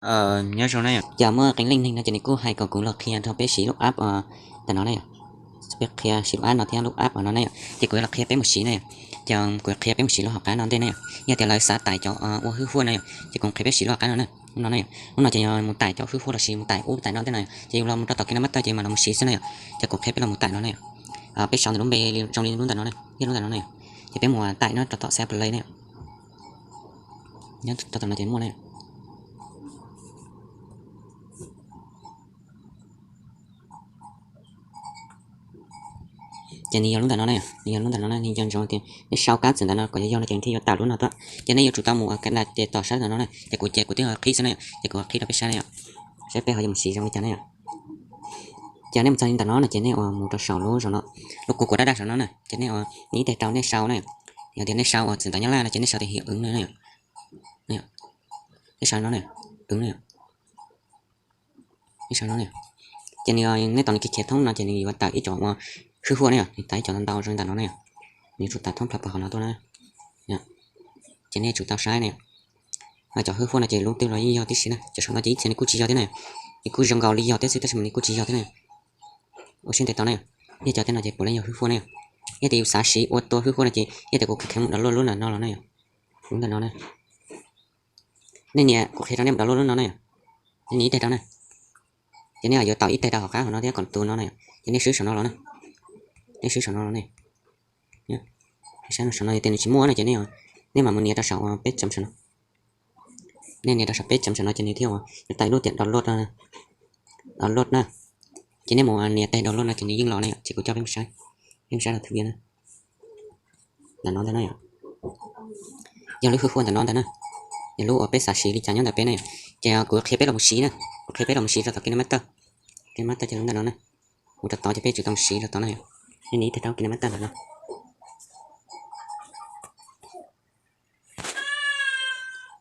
Nyob zoo na yom, ces muaj qee leej neeg no ces nws kuj hais kom kuv los qhia nrog peb siv lub app ntawm no na yom. Peb qhia siv lub app no thiab lub app no na yom, ces kuv yuav los qhia peb mus siv na yom. Ces kuv yuav qhia peb mus siv lub hauv qab no ntej na yom. Yog tias lawv xav tải cov ua hwj huaj na yom, ces kuv qhia peb siv lub hauv qab no na. Lub no na yom, lub no ces yog mus tải cov hwj huaj los sis mus tải ub tải no ntej no yom, ces yus los mus rau tom KineMaster ces mam los mus siv xwb na yom. Ces kuv qhia peb los mus tải no na yom. Peb sau ntawm lub npe zoo li lub ntawm no na, yog lub ntawm no na yom. Ces peb mus tải no rau tom C H Play na yom. Nyob rau tom no ces muaj na yom. Ces nws yog lub ntawm no na, nws yog lub ntawm no na, nws nco ntsoov tias nej sau kab txawm ntawm no kom yog yog no ces nws thiaj yuav tawm lub no tuaj. Ces nej yuav tsum tau mus cài đặt ces tom sab ntawm no na, ces kuv ces kuv twb qhib xwb na yom, ces kuv qhib rau peb saib na yom, saib peb ho yuav mus siv zoo li cas na yom. Ces nej mus txog li ntawm no na ces nej mus rau saum lub saum no, lub kuv kuv daj daj saum no na ces nej ib teg rau nej sau na. Yog tias nej sau uas txawm ntawv Nyab Laj no ces nej sau tias hiv wb na, nej sau no na, wb na. Ces nws, nej tos nws khiav khiav thoob no ces nws yuav tawm ib co ua hwj huaj na yom, nws tawm ib co ntau ntau zoo li ntawm no na yom. Nws yuav tsum tawm thoob plaws puag hauv no tuaj na. Ces nej tsum tau saib na yom. Cov hwj huaj no ces lub twg los yeej yog tib si na, cov saum no ces ib txhia nws kuj tsis yog thiab na. Nws kuj zoo nkaus li yog thiab xwb tab sis mas nws kuj tsis yog thiab na. Ua siab ntev tau na yom. Yog cov tej no ces puav leej yog hwj huaj na yom. Yog tias yus xav siv ua tua hwj huaj no ces yog tias kuv kheev mus download lub ntawm no los na yom. Lub ntawm no na. Nej nias, kuv qhia rau nej mus download lub no na yom. Nej nias ib teg rau na. Ces nej yuav tau ib teg rau hauv qab hauv no thiab kom tus no na yom. Ces nej swb saum no los na. Nej swb saum no los ne. Saib no saum no yog tias nws tsis muaj no ces nej, nej mam mus nias rau saum peb chấm saum no. Nej nias rau saum peb chấm saum no ces nws thiaj ua tawm lub tias download, download na. Ces nej mus nias teg download no ces nws yeej los na yom, ces kuv coj peb mus saib, peb mus saib rau thư viện na. Ntawm no ntag na yom. Yog lub hwj huaj ntawm no ntag na. Yog lub uas peb xav siv li cas nyob ntawm peb na yom. Ces kuv qhia peb los mus siv na, kuv qhia peb los mus siv rau tom KineMaster. KineMaster ces lub ntawm no na. Mus rau tod ces peb tsum tau mus siv rau tod na yom. Nej nias ib teg rau KineMaster ntawm no.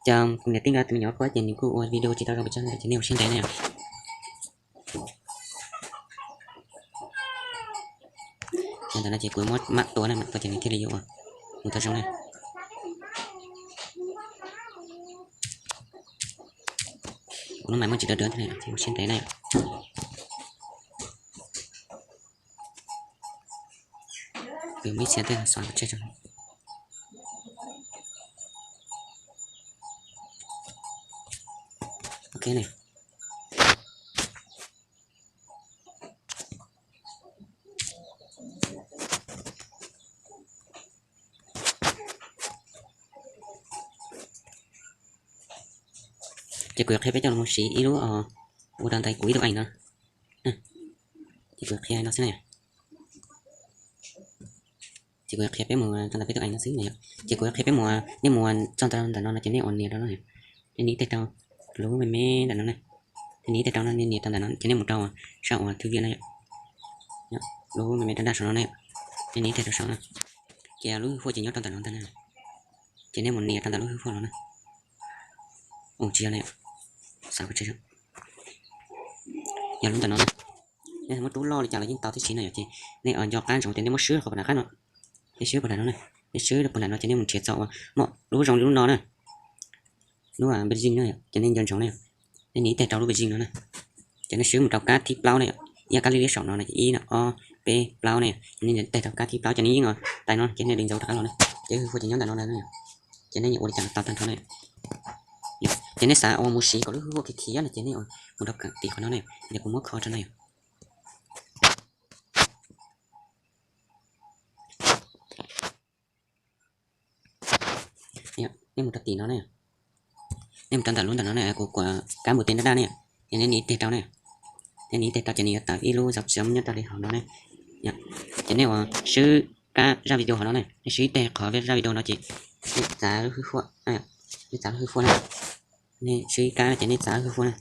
Ces kuv niam tij nkawd tus me nyuam kuj ces nws kuj ua video tsis tau zoo pes tsawg na ces nej ua siab ntev na yom. Ntawm no ces kuv muab mam tua na, mam tua ces nws thiaj li yuav ua mus tau zoo na. Kuv lub mas muaj tsis dawb dawb thiab na, ces ua siab ntev na yom. Kuv muaj ib txhia tej xav tseg tso. Ok ne. Ces kuv yuav qhia peb coj los mus siv ib lub, ua rau ntawm kuv ib tug aim no. Ces kuv qhia no xwb na. Ces kuv yuav qhia peb mus rau ntawm peb tug aim no xwb na yom. Ces kuv yuav qhia peb mus, nej mus txog ntawm no no ces nej ua nias rau no. Nej nias ib teg rau lub me me ntawm no na. Nej nias ib teg rau no, nej nias rau ntawm no ces nej mus rau sab uas thư viện na yom. Lub me me daj daj saum no na yom. Nej nias ib teg rau saum na. Ces lub hwj huaj ces nyob rau ntawm no ntag na. Ces nej mus nias rau ntawm lub hwj huaj no na. Ua tsis yog na yom. Xav ua tsis yog. Yog lub ntawm no na. Nej muab rub loj li cas los yeej tau tib si na yom, ces nej nco qab ntsoov tias nej muab swb qhov puag nram qab no. Nej swb puag nram no na. Nej swb puag nram no ces nej mus nrhiav txog uas muaj lub zoo li lub no na. Lub benzin na, ces nej nco ntsoov na. Nej nias ib teg rau lub benzin no na. Ces nej swb mus rau kab thib plaub na yom. Ib kab liab liab saum no no ces ib no, ob, peb, plaub na. Ces nej nias ib teg rau kab thib plaub ces nej yeej tais no ces nej li ntxaus rov qab los na. Ces hwj huaj ces nyob ntawm no ntag na. Ces nej ua li cas los tau tag nrho na. Ces nej xav ua mus siv kom lub hwj huaj khiav khiav no ces nej mus rau tim qhov no na. Ces kuv muab kho rau na yom. Nej mus rau tim no na. Nej mus rau ntawm lub ntawm no na, kuv kuam kab npus tes daj daj na. Ces nej nias ib teg rau na. Nej nias ib teg rau ces nws yuav tawm ib lub zauv txiav nyob rau li hauv no na. Ces nej ua swb kab zaj video hauv no na, nej swb ib teg qhov zaj video no ces nej txav lub hwj huaj, nej txav lub hwj huaj na. Nej swb ib kab ces nej txav lub hwj huaj na.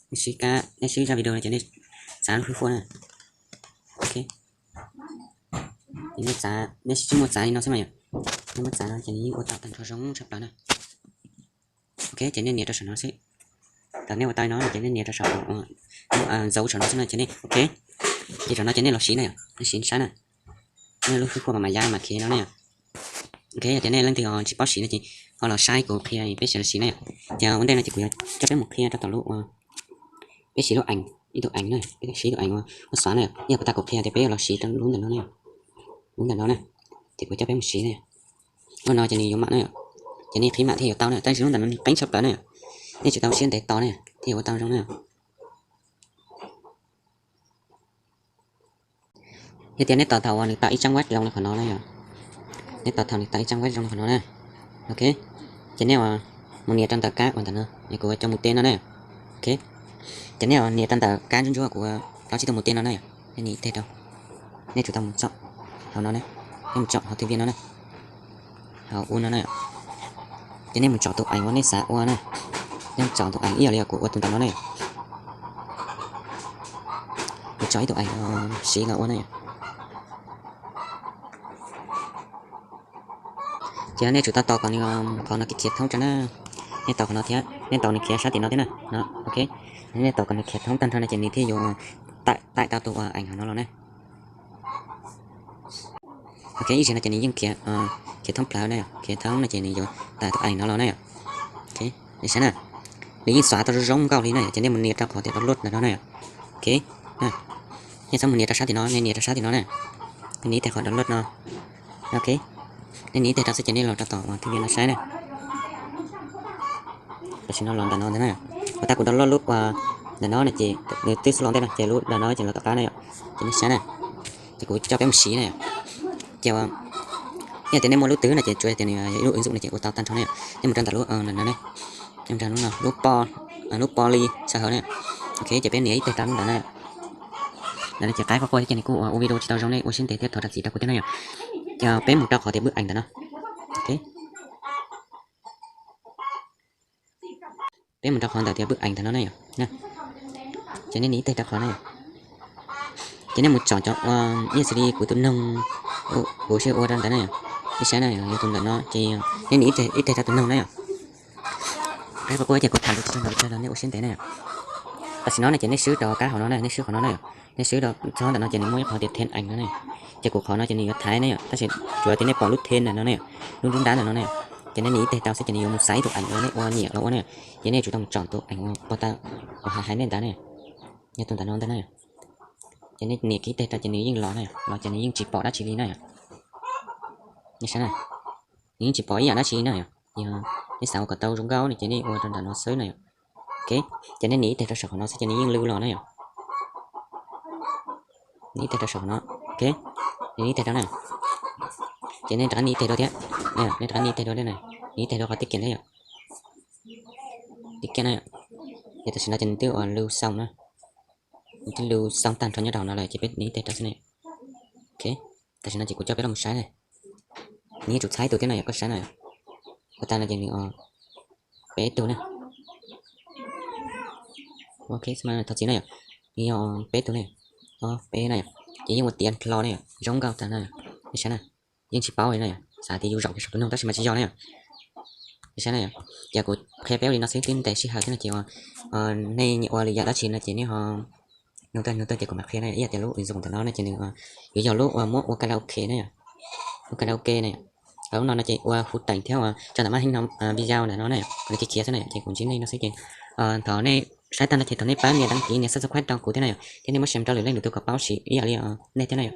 Nej swb kab, nej swb zaj video no ces nej txav lub hwj huaj na. Ok. Ces nej txav, nej tsis muaj txav li no xwb mas yom. Nej muab txav no ces nws yeej ua tau tag nrho zoo tshaj plaws na. Ok, ces nej nias rau saum no xwb. Thaum nej ua tau li no ces nej nias rau saum, zaub saum no xwb na ces nej ok. Ces saum no ces nej los siv na yom, nej siv saib na. Nej lub hwj huaj mas mam ya mas khiav no na yom. Ok, yog tias nej leej twg tsis paub siv no ces ho los saib kuv qhia peb sawv daws siv na yom. Ces ua ntej no ces kuv yuav coj peb mus qhia rau tom lub uas peb siv lub ees, ib tug ees na, peb siv ib tug ees uas muab xav na yom. Yog puas tas kuv qhia tias peb yuav los siv rau lub ntawm no na, lub ntawm no na, ces kuv coj peb mus siv na yom. Lub no ces nws yuav mam na yom, ces nej qhib mam thiaj yuav tau na, tab sis lub ntawm no nws qeeb tshaj plaws na yom. Nej tsum tau siab ntev tos na thiaj yuav ua tau zoo na. Yog tias nej tos thaum uas nws tawm ib tsab web zoo li qhov no na yom, nej tos thaum nws tawm ib tsab web zoo li qhov no na, ok, ces nej mus nias rau ntawm kab uas ntawm no es kuv coj mus teb no na. Ok, ces nej nias rau ntawm kab ntsuab ntsuab kuv tau tsis tau mus teb no na yom. Nej nias ib teg rau, nej tsum tau mus tsom hauv no na, nej mus tsom hauv thwj viaj no na, hauv ub no na. Ces nej mus tsom tus ees uas nej xav ua na, nej mus tsom tus ees ib yam li kuv ua tus ntawm no na yom. Mus tsom ib tug ees siv los ua na yom. Ces nej tsum tau tos kom nws qhov no khiav thoob tso na. Nej tos qhov no thiab nej tos nws khiav sab tim no thiab na. No, ok. Nej tos kom nws khiav thoob tag nrho no ces nws thiaj yuav tawm tau tus ees hauv no los na. Ok, ib zaug no ces nws yeej khiav, khiav thoob plaws na, khiav thoob no ces nws yuav tawm tus ees no los na yom. Ok, nej saib na, nws yeej xav tau zoo zoo nkauj li na yom. Ces nej mus nias rau qhov tias download ntawm no na yom. Ok, nej txhob mus nias rau sab tim no, nej nias rau sab tim no na. Nej nias ib teg qhov download no. Ok, nej nias ib teg rau xwb ces nej los rau tom uas thwj viaj no saib na. Tam sim no los ntawm no ntag na. Uas tab kuv download lub uas ntawm no no ces nws twb xub los ntej no ces lub ntawm no ces los tom qab na yom. Ces nej saib na, ces kuv coj peb mus siv na yom. Ces yog tias nej muaj lub twg no ces tsuas yog tias nws yog ib lub ứng dụng no ces ua tau tag nrho na yom. Nej mus rau ntawm lub ntawm no ne, lub, lub pos li sab hauv na. Ok, ces peb nias ib teg rau lub ntawm na. Ntawm no ces qaib quaj quaj thiab ces nws kuj ua video tsis tau zoo, nej ua siab ntev thiab thov zam txim rau kuv thiab na yom. Ces peb mus rau qhov tias bwb ees ntawm no. Ok, peb mus rau qhov ntawm tias bwb ees ntawm no na yom. Ces nej nias ib teg rau qhov na yom. Ces nej mus tsom cov uas ib yam xws li kuv tus noog, kuv sib ua rau ntawd na yom. Nej saib na yom, yog tus ntawm no ces nej nias ib teg rau tus noog na yom. Qaib quaj quaj ces kuv tham lus tsis tau ntau tsawg los nej ua siab ntev na yom. Tam sim no no ces nej swb rau kab hauv no na, nej swb qhov no na yom. Nej swb rau txog ntawm no ces nws muaj ib qhov tias thêm ảnh no na yom. Ces kuv qhov no ces nws yuav thaiv na yom, tab sis tsuas tias nej pom lub thêm ntawm no na yom, lub nruab nrab ntawm no na yom. Ces nej nias ib teg rau xwb ces nws yuav mus xaiv ib tug ảnh uas nej ua nyiam los ua na yom. Ces nej tsum tau mus tsom tus ảnh uas pog tau uas hais hais nej ntawd na yom. Yog tus ntawm no ntag na yom. Ces nej nias kiag ib teg rau ces nws yeej los na yom, los ces nws yeej tsis pom dab tsi li na yom. Nej saib na, nws yeej tsis pom ib yam dab tsi na yom. Yog nej xav ua kom tau zoo nkauj no ces nej ua rau ntawm no xwb na yom. Ok, ces nej nias ib teg rau saum qhov no xwb ces nws yeej lwj los na yom. Nias ib teg rau saum qhov no. Ok, nias ib teg rau na. Ces nej rov qab nias ib teg rau thiab. Nej rov qab nias ib teg rau thiab na. Nias ib teg rau qhov tias kiam thiab yom. Tias kiam na yom. Ces tam sim no ces nws twb ua lwj xoo na. Nws twb lwj xoo tag nrho nyob rau hauv no lawm ces peb nias ib teg rau xwb na. Ok, tam sim no ces kuv coj peb los saib na. Nws yeej tsum txhais tus thiab no yom, koj saib na. Ua tag no ces nws peb tug na. Ok, thov txim na yom. Nws yog peb tug na, ob peb na yom. Ces yeej ua tiav hlo na yom, zoo nkauj tag na. Nej saib na, yeej tsis paub li na yom, xav tias yus zaum kiag saum tus noog tab sis mas tsis yog na yom. Nej saib na yom, ces kuv qhia peb ua li no xwb twb ntes sij hawm thiab no ces nej nyiam ua lwm yam dab tsi no ces nej ho nug tuaj nug tuaj ces kuv mam qhia na yom. Ib yam tias lub ứng dụng ntawm no no ces nws yuav yog lub uas muab ua karaoke na yom, ua karaoke na yom. Lub no no ces ua hụt tành thiab uas tso ntawm màn hình no video ntawm no na yom, nws khiav khiav xwb na yom, ces kuv ntsib nej no xwb ces thov nej saib tag no ces thov nej pab nias đăng ký nias subscribe rau kuv thiab na yom, thiab nej muab share rau lwm leej lwm tus kom paub siv ib yam li nej thiab na yom.